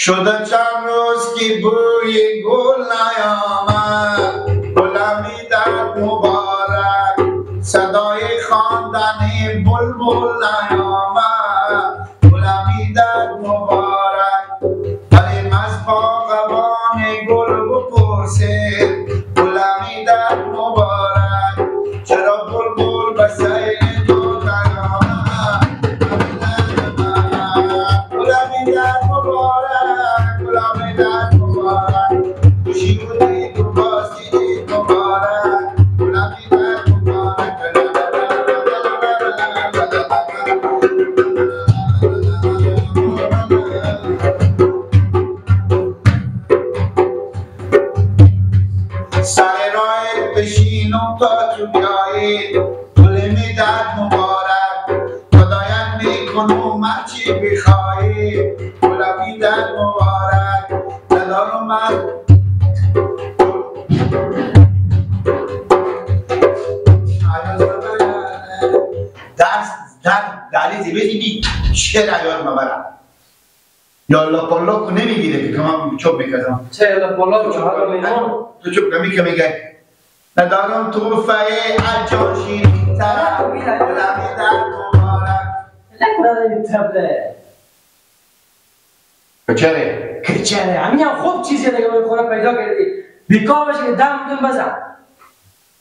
شده چند روز که بوی گل نیامد، گلمیدت مبارک، صدای خواندن بلبل نیامد، گلمیدت مبارک. بریم از باغبان گل بپرسیم، گلمیدت مبارک، چرا بلبل به سیر تو نیامد، گلمیدت مبارک، گلمیدت مبارک، خوشی بودی تو بازدید مبارک، گلمیدت مبارک. سر راه بشینم تا تو بیایی، گلمیدت مبارک، خدایت میکنم هرچی بخوایی، گلمیدت مبارک. ندارم من درس دلیزی بدیدی چرا یاد مبرم یالا پالا کو نمیگیره که من چوب میکردم. چه یالا پالا تو چوب نمی که میگه ندارم توفه از جان شیرین تر، گلمیدت مبارک. نکنه تبله کچره کچره همین هم خوب چیزیه دیگه باید خورا پیدا کردی بیکار باشه که دم دم بزن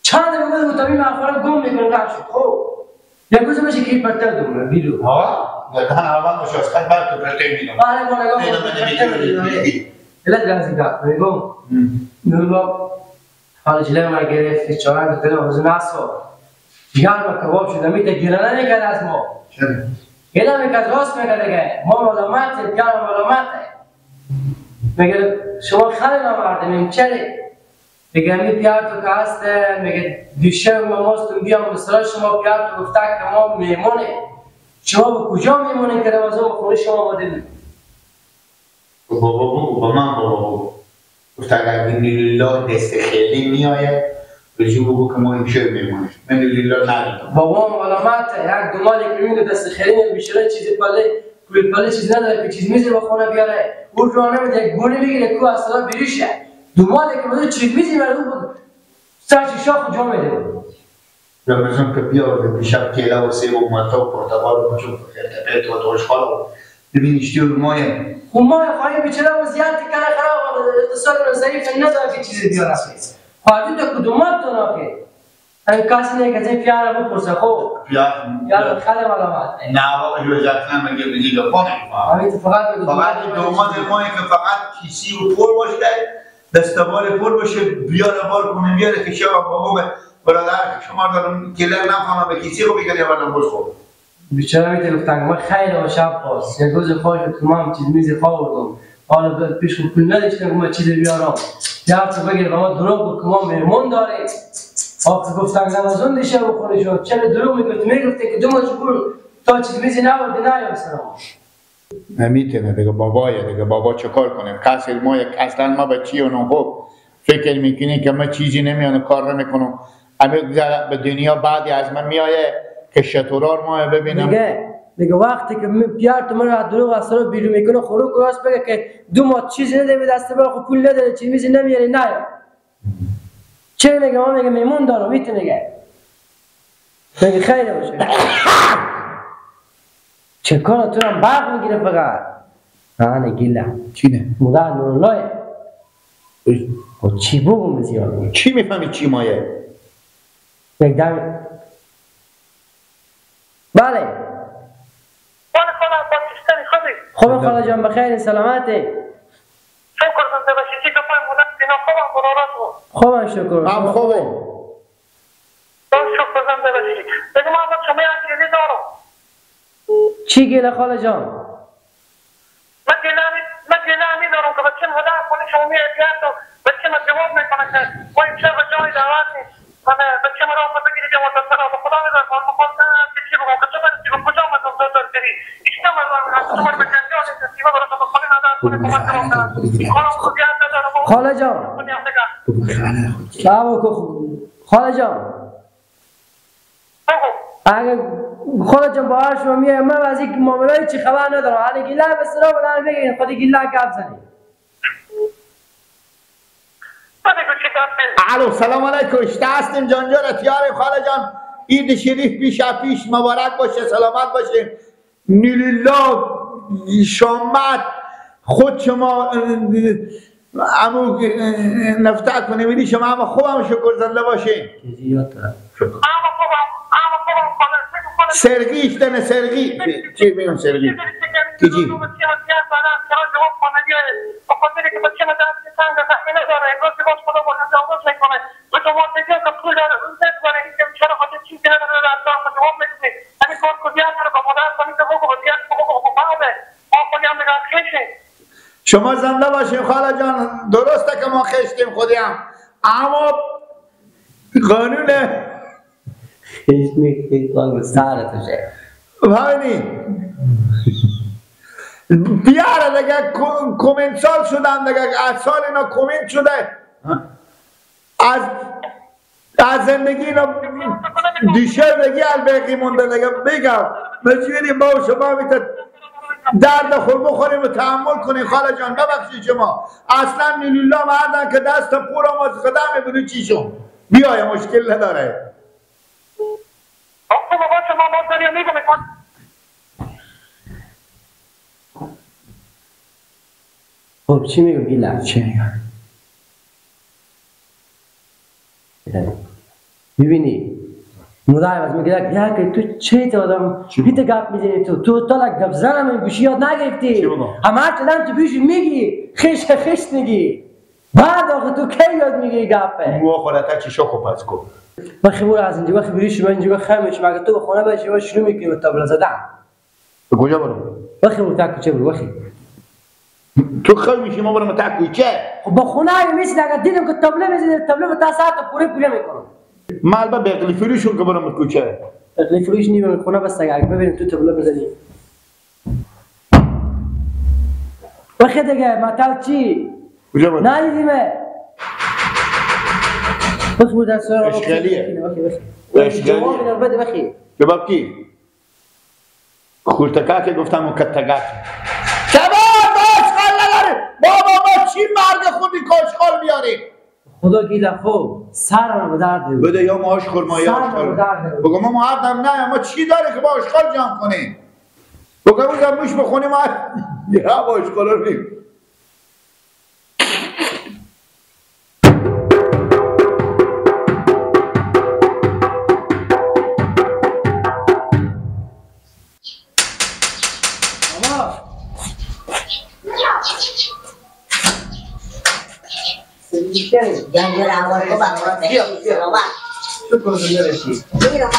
چند بگوز مطابی من خورا گم میکنم قرد شد. خب یک روز باشه که پرتر دومه بیرو ها گردن اول باشه از خیلی بر تو پرتر میدم. آره ما نگاه علت رازی گفت میگم نورا حالا جلوی ما گرفت چهار تا دل حوض نسو دیگر ما کباب شد میته گیرانه میکرد از ما. چرا؟ گیرانه میکرد راست میکرد دیگه ما ملامت پیار ملامت میگه شما خیلی نامردیم چرا؟ میگه می پیار تو که هست میگه دیشب ما ماستون بیام مثلا شما پیار تو گفته که ما میمونه شما به کجا میمونه که رمضان خونه شما آمده؟ بابا بگو با من بابا بگو گفت اگر لیلا دست خیلی میآید به بگو که ما این شب میمونه من لیلا ندیدم. بابا ملامته یک دومالی که میبینه دست خیلی بیشتر چیزی پله پول پله چیز نداره که چیز میزه به خونه بیاره او رو نمیده یک گونه بگیره کو اصلا بریشه دومالی که بده چیز میزه برای او سر شاخ جا میده. رمضان که بیاورده دیشب کیله و سیب و مالتا و پرتقال و چون خرتپت و توشخال و ببینیش تو مایه خب مایه خواهی بیچاره وضعیت کار خراب اقتصاد رو ضعیف نداره که چیزی بیاره. خواهی تو کدومات تو ناکه این کسی نه که از این پیاره بپرسه. خب پیار خیلی ملامت نه واقعا جوزت نمیگه بگی گپا نمیفهم. فقط فقط دومات مایه که فقط کیسی و پر باشه دستبال پر باشه بیاره بار کنه بیاره که شب بابا برادر شما دارم کلر نخوام به کیسی رو بگیره ولی باز خب بیچاره میته گفتن من خیلی شب باز یک روز خواهش که ما هم چیز میز خوردم حالا پیش پول نداشتم که ما چیز بیارم یه تو بگیر ما دروغ گفت که ما مهمون داریم. آخه گفتن رمضان دیشه بخوره شد چرا دروغ میگفت میگفت که دو مجبور تا چیز میزی نبردی نیام سلام نمیتونه دیگه بابایه دیگه بابا چه کار کنیم کسی ما اصلا ما به چی اونو خب فکر میکنی که ما چیزی نمیانه کار نمیکنم امی به دنیا بعدی از من میایه که شطورار ماه ببینم دیگه وقتی که پیار تو من دروغ از سر بیرون میکنه خروک راست بگه که دو ماه چیزی نده به دست بر خب پول نداره چیز میزی نمیاره نه چه میگه ما میگه میمون دارم میتونه میگه میگه خیلی باشه چه کار تو هم برق میگیره فقط آنه گیله چی نه مدار نورالله چی بگم زیاد چی میفهمی چی مایه یک دم بله خوب خاله جان بخیر سلامتی شکر زنده باشی چی گپای مادر اینا خوبم براراتو خوبم شکر من خوبم شکر زنده باشی بگو من با شما یک گله دارم. چی گله خاله جان؟ من گله همی دارم که بچه مادر خونه شما میاد بیاد بچه من جواب میکنه که ما امشب به جای دعوت نیست من بچه مرا آمد بگیرید یا متصل به خدا میدارم من میخواستم که چی بگم که تو برسی به کجا آمدم تو دار کردی هیچ نمردم شما به جنجال نشستی و برای تو خانه ندارم خونه کمک کنم خانم خود یاد ندارم. خاله جان خاله جان اگه خودت جان باور شما میای من از این معاملای چی خبر ندارم. حالا گیله به سرا بدن بگین خود گیله گپ زنی. الو سلام علیکم، اشته هستیم جان جان اتیار خاله جان. عید شریف پیش پیش مبارک باشه، سلامت باشه. نیلیلا شامت خود شما امو نفته کنیم ولی شما اما خوبم شکر زنده باشین. سرگی اشتنه سرگی چی میگم سرگی کجی شما زنده باشین خاله جان. درسته که ما خشتیم خودیم اما قانونه خشت قانون سرتشه فهمیدی؟ بیاره دیگه کومنسال شدن دیگه، از سال اینا کومنت شده از زندگی اینا دیشه دیگه الباقی مونده دیگه. بگم مجبوریم با شما میتونید درد خور بخوریم و تحمل کنیم خاله جان. ببخشید شما اصلا نیلیلا مردن که دست پورم از خدا میبینی چیشون بیای مشکل نداره. خب چی میگم گیلم؟ چی میگم؟ میبینی مدام از میگه یا که تو چه تو آدم بیت گپ میزنی تو تو تا گپ زنم این گوشی یاد نگرفتی همه چیزم تو بیش میگی خش خش میگی بعد آخه تو کی یاد میگیری گپه مو خورتا چی شو خو پس کو وقتی برو از اینجا وقتی بری شما اینجا خمش مگه تو به خونه باشی و شروع میکنی به تابلو زدن. به کجا برو؟ وقتی برو تا کوچه برو. وقتی تو خیلی میشی ما برم تا کوچه. خب با خونه مثل اگر دیدم که تابلو میزنی تابلو به تا ساعت پوره پوره میکنم. مال با بغلی فروشون که برم کوچه. بغلی فروش نیم خونه بس اگر ببینیم تو تابلو بزنی. وقتی دیگه مطلب چی؟ کجا برم؟ ندیدیمه. بخ بود از اشکالیه. اشکالیه. بده بخی. جواب کی؟ خورتکا که گفتم و کتگا. شباب اشکال نداره. بابا ما چی مرد خودی کاشخال بیاریم؟ خدا گیره خوب سرم به درد بده یا ما آشخور ما یا آشخال بگو ما مردم نه ما چی داره که با آشخال جمع کنیم؟ بگو روزم موش بخونیم ما یا با آشخال رو بیم. جان اول کو بابا بیا تو کجا نمیشی؟ میرم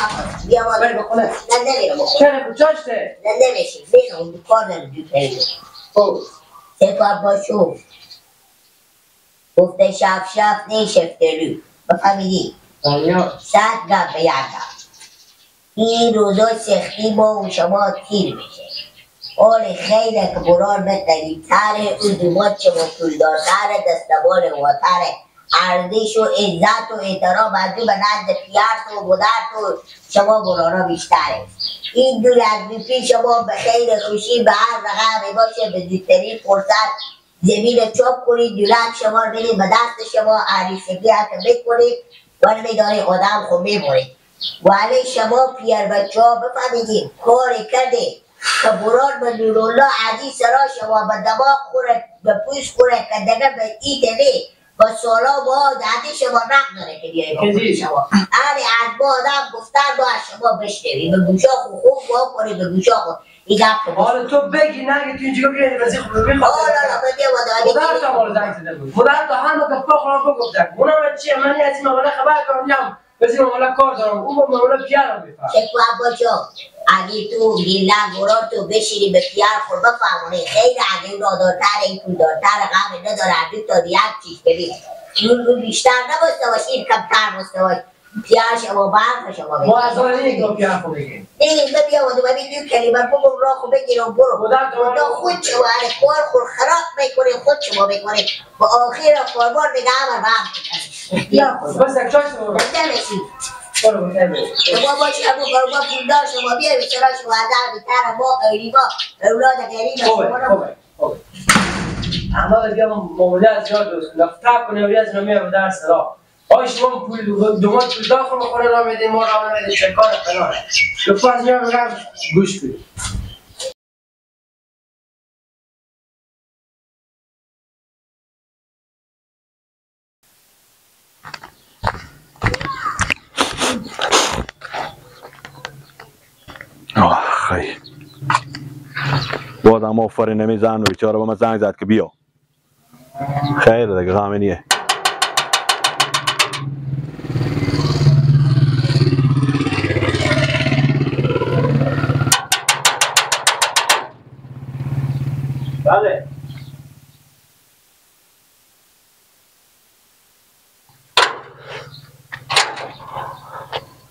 بیا بابا بخونه. نه نمیرم. چرا کجاشته؟ نه نمیشی. میرم کار دارم جو. خب سپاه باشو. گفته شب شب نیشفتلو. بفهمیدی؟ صد گپ به یک گپ. این روزا سختی ما و شما تیر میشه. آره خیلی که برار بتنی تره او دومات شما پولدارتره دستبال واتره ارزش و عزت و احترام از او به نزد پیرت و مدرت و شما برارا بیشتره. این دور از بیپی شما به خیر خوشی به هر رقمی باشه به زودترین فرصت زمین چاپ کنید دولت شما رو بدید به دست شما عریسگی حتی بکنید ولی میداری آدم خود میبرید. ولی شما پیر بچه ها بفهمیدید کار کردید که برار به نورالله عزیز را شما به دماغ خوره به پوست خوره که دیگه به ایده با سالا با عادی شما نق داره که بیایی با شما. آره از با آدم گفتن با شما بشنوی به گوشا خو خوب با کنی به گوشا خو این گپ حالا تو بگی نگی تو اینجا بیایی وزی خوب میخواد. آره آره بگی خدا تا مال زنگ زده بود خدا تا همه گپا خورم بگفتم اونم چیه من از این معامله خبر کنم میام بزی معامله کار دارم اون با معامله پیارم میفهم. چکو عبا اگه تو گیله گرار تو بشینی به پیار خور بفهمونی خیلی اگه اون رادارتر این پولدارتر غم نداره دو تا یک چیز ببین اون بیشتر نباسته باش این کمتر باسته باش پیار شما برق شما بگیر ما از آن یک رو پیار خود بگیریم نه بیا و ببین دو کلمه بگم راه خود بگیر و برو خدا خود شما هر کار خور خراب میکنه خود شما میکنه با آخر قربان میگه همه برق بس یک چای شما نمیشی. شما باشی همون کارما پولدار شما بیای چرا شما از بیتر ما قریبا اولاد غریب شما. خوبه اما دیگه معامله از یاد درست نفتا کنه و از نمیه در سرا. آی شما پول دومات پول داخل خونه را میدین ما را نمیدین چه کار فلانه. لطفا از میام بگم گوش کنید. آخی بازم آفرین نمیزن و بیچاره با من زنگ زد که بیا. خیر دیگه غمی نیه. بله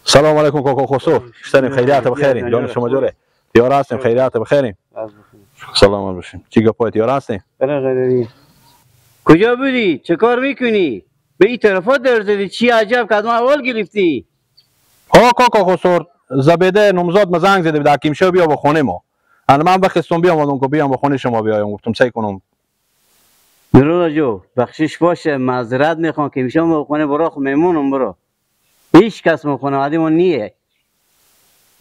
سلام علیکم کاکا خسرو. شتنیم خیریت بخیریم. جان شما جوره؟ دیار هستیم خیریت بخیریم. سلام باشیم. چی گپای دیار هستیم؟ بله. کجا بودی؟ چه کار میکنی؟ به این طرفا در زدی چی عجب که از ما اول گرفتی؟ ها کاکا خسرو زبیده نمزاد ما زنگ زده بود حکیم شو بیا با خونه ما. انا من بخستم بیام آدم که بیام با خونه شما بیایم گفتم سعی کنم. برو جو بخشش باشه معذرت میخوام که میشم با خونه برا خو میمونم برو. هیچ کس ما خانواده‌مون نیه.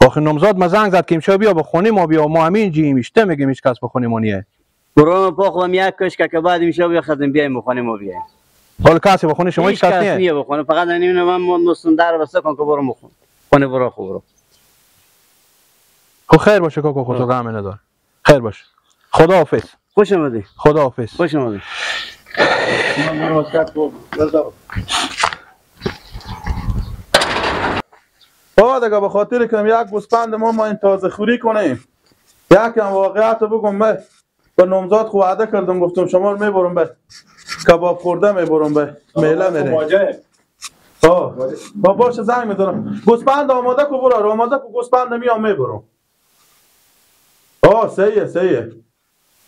آخه نامزاد ما زنگ زد که امشب بیا به خونه ما بیا ما همین جیم اشته میگیم هیچ کس به خونه ما نیه. برو پا خودم یک کش که بعد امشب بیا خدم بیایم به خونه ما بیایم. حالا کسی به خونه شما هیچ کس نیه. نیه به خونه فقط نمیدونم من مستون در بسته کن که برو مخون. خونه برو خو برو. خب خیر باشه کاکا خدا غم نداره. خیر باشه. خداحافظ. خوش اومدی. خداحافظ. خوش اومدی. بابا دیگه به خاطر کم یک گوسفند ما این تازه خوری کنیم. یکم واقعیت بگم من به نامزاد خو وعده کردم گفتم شما رو میبرم به کباب خورده میبرم به میله میره. آه با باشه زنگ میزنم. گوسفند آماده کو برو آماده کو گوسفند میام میبرم. آه صحیح صحیح.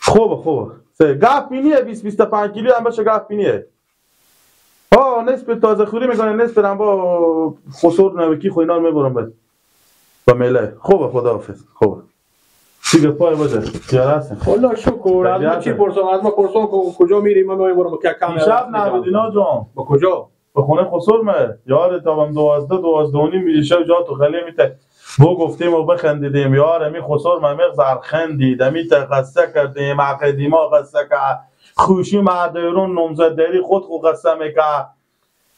خوبه خوبه. صحیح گپ پینیه 20 25 کیلو هم باشه گپ پینیه. آه نصف تازه خوری میکنه نصف هم با خسور نوکی خو اینا رو میبرم به با میله. خوبه خداحافظ. خوبه. دیگه پای باشه. یار هستم. خدا شکر. از ما چی پرسون؟ از ما پرسون کجا میریم؟ ما میبرم که کم شب نبودینا جان. با کجا؟ به خونه خسور مه. یار تا هم 12 12 و نیم میشه شب جا تو خلی میته. بو گفتیم و بخندیدیم یار می خسور ممیق زرخندید امی قصه کردیم عقدیما قصه کرد خوشی معدیرون نمزد داری خود خو قصه میکرد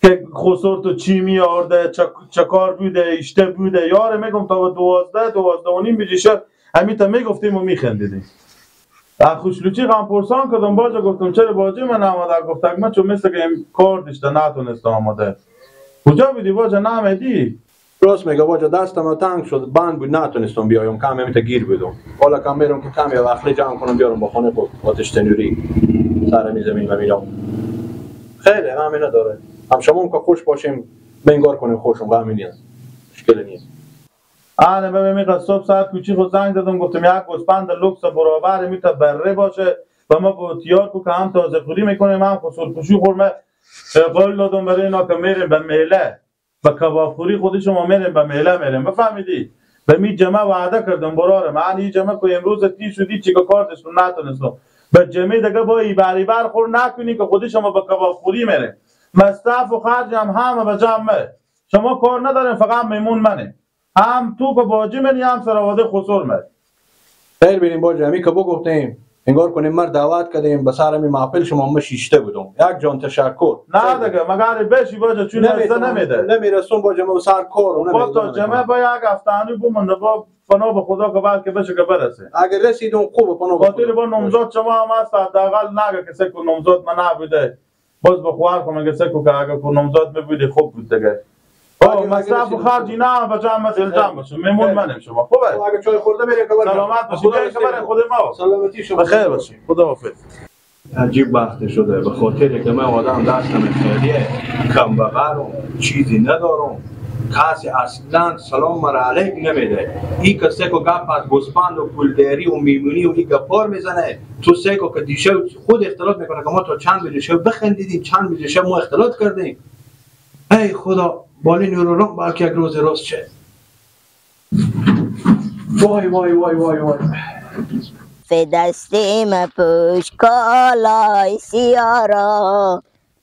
که خسور تو چی میارده چه کار بوده اشته بوده یار میگم تا 12 12 و نیم بجی شب امی تا میگفتیم و میخندیدیم. خوشلوچی غم پرسان کردم باجا گفتم چرا باجی من آماده گفت من چون مثل که کار داشته نتونسته آماده. کجا بودی باجا نمیدی؟ راست میگه باجا دستم تنگ شد بند بود نتونستم بیایم کم همیتا گیر بودم. حالا کم میرم که کم یا وقتی جمع کنم بیارم با خانه خود آتش تنوری سر می زمین و میرم. خیلی غمی نداره. هم شما هم که خوش باشیم بنگار کنیم خوشم غمی نیست. مشکل نیست. آره ببین میگه صبح ساعت کوچی خود زنگ زدم گفتم یک گوسفند لوکس برابر میتا بره باشه و ما با تیار کو که هم تازه خوری میکنیم هم خسور خوشی خورمه قول دادم برای اینا که میریم به میله به کباب خوری خودی شما میریم به میله میریم بفهمیدی به می جمع وعده کردم براره من این جمع که امروز تی شدی چی که کار داشتم نتونستم به جمع دیگه با ای بری بر خور نکنی که خودی شما به کباب خوری میره مصرف و خرج هم همه به جمع شما کار نداریم فقط میمون منه هم تو که باجی منی هم سرواده خسور من. خیر بریم باجی همی که بگفتیم انگار کنیم مر دعوت کردیم به سر می محفل شما ما شیشته بودم. یک جان تشکر. نه دیگه مگر بشی باجا چون ازده نمیده. نمیرسون باجا ما سر کار با تا جمعه با یک هفته هنو بمونده با پناه به خدا که بلکه بشه که برسه. اگر رسیدون خوبه پناه به خاطر با نامزاد شما هم هست حداقل نگه که سکو نامزاد من نبوده. باز به خواهر کنم که سکو که اگر نامزاد میبودی خوب بود دیگه. مصرف و خرج اینا به جمع دل جمع باشه میمون منیم شما خوبه اگه چای خورده بریم که سلامت باشید برای خود ما سلامتی شما بخیر باشید خداحافظ. عجیب وقت شده به خاطر که من آدم دستم خیلیه کم بغرم چیزی ندارم کسی اصلا سلام مرا علیک نمیده. این که سکو گپ از گوسفند و پولداری و میمونی و این گپار میزنه تو سکو که دیشب خود اختلاط میکنه که ما تا چند بجه شب بخندیدیم چند بجه شب ما اختلاط کردیم. ای خدا بالی نورالله بلکه یک روز راست شه. وای وای وای وای وای. فدستیم پوش کالای سیارا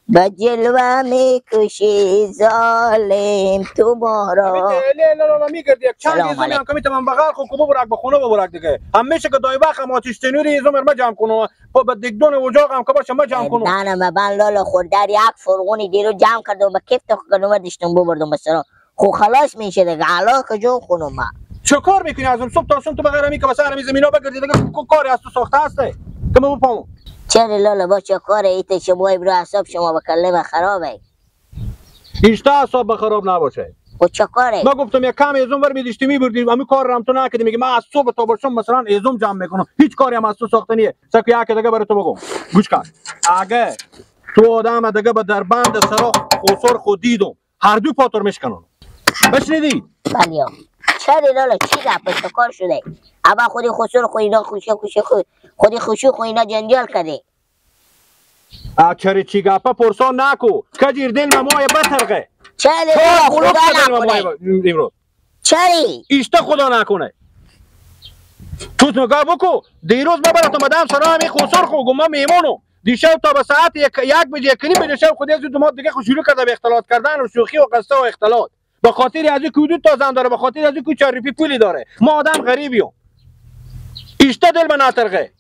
به جلوه میکشی ظالم تو مارا. لا میگردی یک چند ایزو میام که میتونم بغل خو کو ببرک به خونه ببرک دیگه. همیشه که دای بخم آتش تنوری ایزو مرمه جمع کنم با دگدون اجاق هم که باشه ما جمع کنم. نه نه من لالا خوردر یک فرغونی دیرو جمع کردم به کفت کردم داشتم ببردم مثلا خو خلاص میشه دیگه. علا کجا خونم ما چه کار میکنی از اون صبح تا شب تو بغیر همی که واسه همی زمینا بگردی دیگه کاری از تو ساخته هسته که من بپامم. چرا لالا با چه کاره ایت شما ابرو اعصاب شما به کله خرابه. ایشتا اعصاب خراب نباشه. و چه کاره؟ ما گفتم یک کم ایزوم ور میداشتی میبردی همین کار رو هم تو نکردی. میگه من از صبح تا باشم مثلا ایزوم جمع میکنم هیچ کاری هم از تو ساخته نیه. سکو یک دیگه برای تو بگم گوش کن. اگه تو آدم دیگه به در بند سرا خسر خود دیدم هر دو پاتور میشکنن. بشنیدی؟ بله. چرا لالا چی گپ تو کار شده؟ اما خودی خسر خو اینا خوشه خوشه خودی خوشو خو اینا جنجال کرده. چرا چی گپ پرسان نکو کجیر دل مای بترقه. چرا لالا خدا نکنه. چرا؟ ایشتا خدا نکنه. تو نگاه بکو دیروز ما برات اومدم سرا همی خسر خو گم ما میمونم. دیشب تا به ساعت یک بجه یک نیم بجه شب خودی از دو دیگه خو شروع کرده به اختلاط کردن و شوخی و قصه و اختلاط. به خاطر از اینکه دو تا زن داره به خاطر از اینکه 4 روپی پولی داره. ما آدم غریبیم. ایشتا دل من نترقه.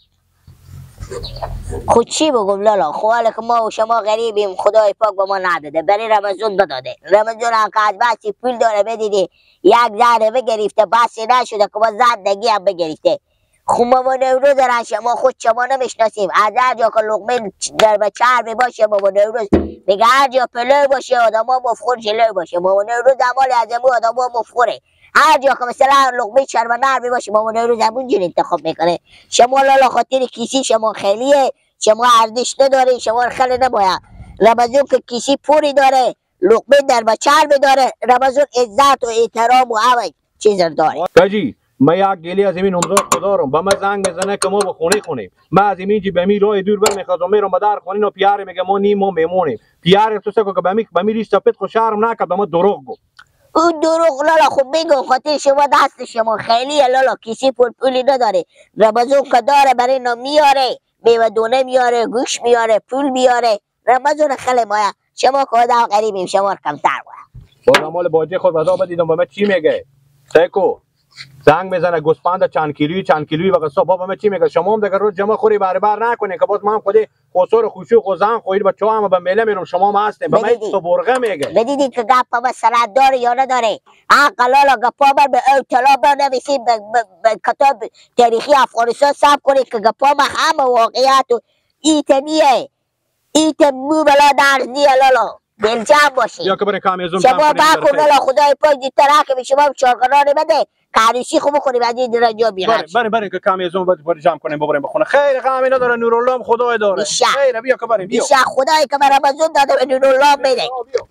خود چی بگم لالا؟ خب حالا که ما و شما غریبیم خدای پاک به ما نداده برای رمضان بداده. رمضان هم که از بسی پول داره بدیدی یک زنه بگرفته بسی نشده که با زندگی هم بگرفته. خب ما نوروز دارن شما خود شما نمیشناسیم. از هر جا که لقمه در به چربی باشه بابا نوروز میگه هر جا پلو باشه آدما مفخور جلو باشه. بابا نوروز امال از امو آدما مفخوره. هر جا که مثلا لقمه چرب نرمی باشه بابا نوروز همونجوری انتخاب میکنه. شما لالا خاطر کیسی شما خیلیه شما ارزش نداره شما خیلی نباید. رمضان که کیسی پوری داره لقمه در به چربی داره رمضان عزت و احترام و همه چیز داره. کجی ما یک گلی از این نمزاد خدارم با ما زنگ میزنه که ما به خونه خونیم. ما از این به می راه دور برمیخوازم میرم به در خونه نو پیار میگه ما نیم ما میمونیم. پیار تو سکو که به می ریش سپید خو شرم نکرد به ما دروغ گفت. اون دروغ لالا خب میگم خاطر شما دست شما خیلیه لالا کسی پول پولی نداره. رمضان که داره برای اینا میاره میوه دونه میاره گوش میاره پول میاره. رمضان خیلی مایه شما که آدم غریبیم شما کمتر باید. با مال باجه خود غذا بدیدم به ما چی میگه؟ سکو زنگ میزنه گوسفند چند کیلویی و قصه بابا من چی میگه شما هم دیگه روز جمع خوری برابر نکنه که باز من خودی خسر خوشو خو زن خویر بچه هم به میله میرم شما هم هستیم به من تو برغه میگه. بدیدی که گپ ما سند داره یا نداره؟ حق لالا گپا من به اطلاع بنویسیم به کتاب تاریخی افغانستان ثبت کنید که گپا ما همه واقعیت و ایت نیه ایت مو بلا درز نیه لالا دلجم باشی. یا که برای کامیزون شما بکن لالا خدای پاک دیتر حق شما چارقرانه بده عروسی خوب بکنیم از این درجا بیغم. بریم که کامیزون باید جمع کنیم ببریم بخونه. خیر غم اینا داره نورالله خدای داره. خیر بیا که بریم بیا. بیشا خدای که برای رمضان داده به نورالله بده. بیا.